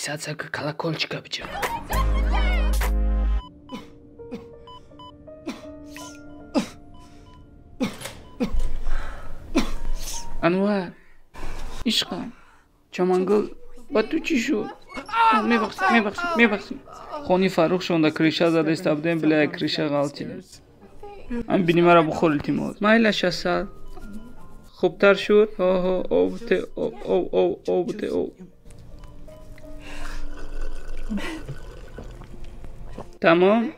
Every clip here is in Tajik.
Подписаться ка, колокольчика биҷа. Анвар, ишқам, Чамангул, ба ту чӣ шуд? Мебахшед, мебахшед, мебахшед. Хони Фаррух шонда криша задаиста будем, бля, криша ғалтидем. Ам бини мара бухор, илтимос. Майлаш, асал. Хубтар шуд? Оҳо, об те, об, об, об, об те, об. Тамом?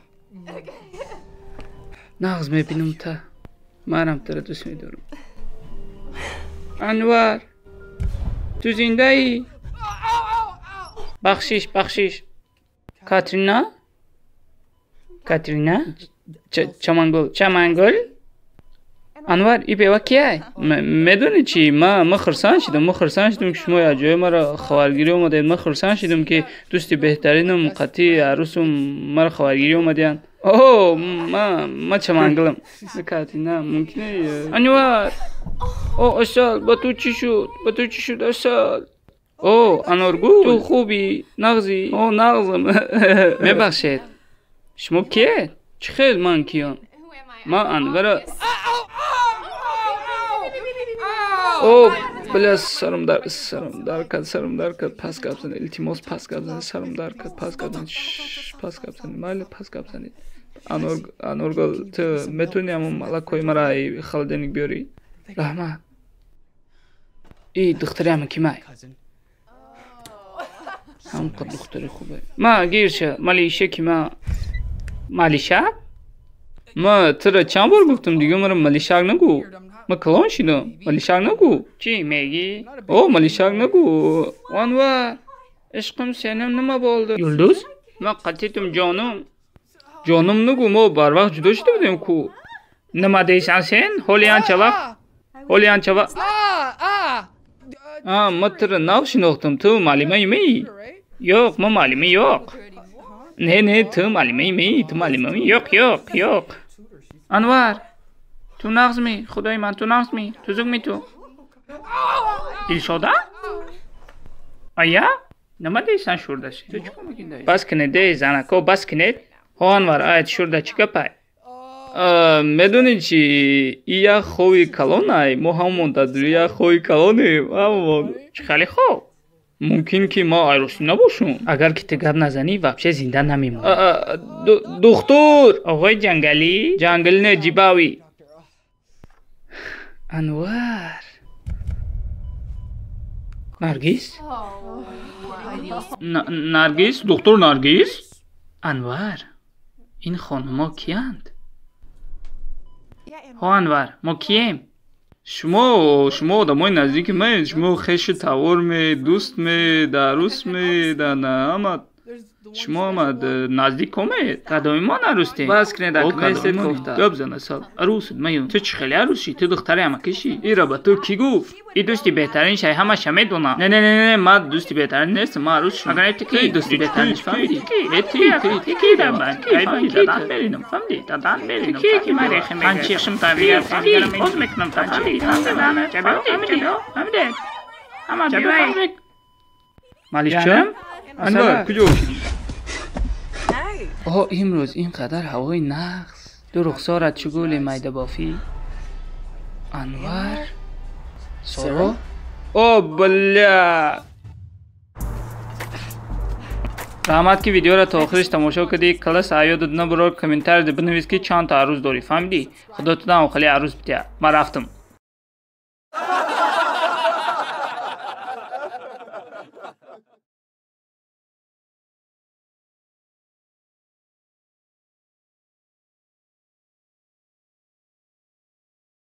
Нағз мебинам та. Манам туро дӯст медорам. Анвар, ту зиндаӣ? Бахшиш, бахшиш. Катрина? Катрина? Чамангул, Чамангул? Анвар, и бева кияй? Медонӣ чӣ? Ма хурсанд шидам, ма хурсанд шидам, ки шумо якҷоя маро хабаргирӣ омадед. Ма хурсанд шидам, ки дӯсти беҳтаринам қатъи арӯсум маро хабаргирӣ омадиянд. О, ма Чамангулам. Катрина, мумкине? Анвар! О, асал, ба ту чӣ шуд? Ба ту чӣ шуд, асал? О, Аноргул, ту хубӣ, нағзӣ? О, нағзам. Мебахшед. Шумо киед? Чӣ хел ман киём? Ма Анвара. О, бля, сарам дар, сарам дар кард, сарам дар кард. Пас гап занед, илтимос, пас гап занед, сарам дар кард, пас гап занед, пас гап занед, майли, пас гап занед. Аноргул, ту метавонӣ ҳамон малакҳои маро ай холодильник биёрӣ? Раҳмат. И духтари ҳама кимай? Ҳамқа духтари хубе. Ма гирша, малиша кима? Малиша? Ма туро чанд бор гуфтам, дига маро малишак нагӯ. Ма калон шидам, малишак нагӯ. Чӣ мегӣ? О, малишак нагӯ. Анвар, ишқим, сенам нима bo'ldi? Юлдуз? Ма қатитим, ҷонум. Ҷонум нагӯ, мо барвақт ҷудо шуда будем ку. Нима дейсан сен? Ҳоли анча вақт? Ҳоли анча вақт? А, ма туро нав шинохтам. Ту муаллимаи меӣ? Yo'q, ма муаллима yo'q. Не, не, ту муаллимаи меӣ, ту муаллимаи. Yo'q, yo'q, yo'q. Анвар, ту нағзмӣ? Худои ман, ту нағзмӣ? Тузукми ту? Дилшода? Ая? Нима дейсан шурдаси? Ту чӣ кор мекунӣ? Бас кунед, эй занако, бас кунед. Ҳо, Анвар, айт шурда чӣ гапай? Медонӣ чӣ? И як хови калонай, мо ҳамон дар як хови калонем, ҳамон. Чӣ хеле хоб? Мумкин ки ма арӯсӣ набошам. Агар ки ту гап назанӣ, вообще зинда намемонӣ. Духтур! Оғои ҷангалӣ? Ҷангалӣ не, ҷибавӣ. Анвар. Наргиз? Наргиз? Духтур Наргиз? Анвар, ин хонумо киянд? Ҳо, Анвар, мо кием? Шумо одамои наздики маед, шумо хешу тавор ме, дӯст ме, дарӯс ме, ҳама шумо ҳама наздик омед. Кадоми мо нарӯстем? Бас кунед, акнестед кофта. Гап зан, асал. Арӯсут маюн. Ту чӣ хеле арӯсӣ? Ту духтари ҳамакишӣ? Ира ба ту кӣ гуфт? И дӯсти беҳтарин шай, ҳамаша медонам. Не, не, не, не, ман дӯсти беҳтарин нестам, ман арӯс шудам. Агар ту ки дӯсти беҳтарин фаҳмидӣ? Э, ту, ту, ту ки дар бан? Ки дадан беринам, фаҳмидӣ? Дадан беринам. Ки ки ман рехе мегӯям? Ман чишм табиат, боз мекунам, фаҳмидӣ? Фаҳмидӣ? Фаҳмидӣ? Ҳама биёй. Малишҷон? Анвар, куҷо шудӣ? О, имрӯз ин қадар ҳавои нағз. Ду рухсорат чӣ гули майдабофӣ? Анвар? Соро? О, бля! Раҳмат, ки видеоро то охириш тамошо кардӣ. Класс аёдат набурор, комментарийда бинавис, ки чанд та арӯз дорӣ, фаҳмидӣ? Худо тудам хеле арӯз битя. Ман рафтам.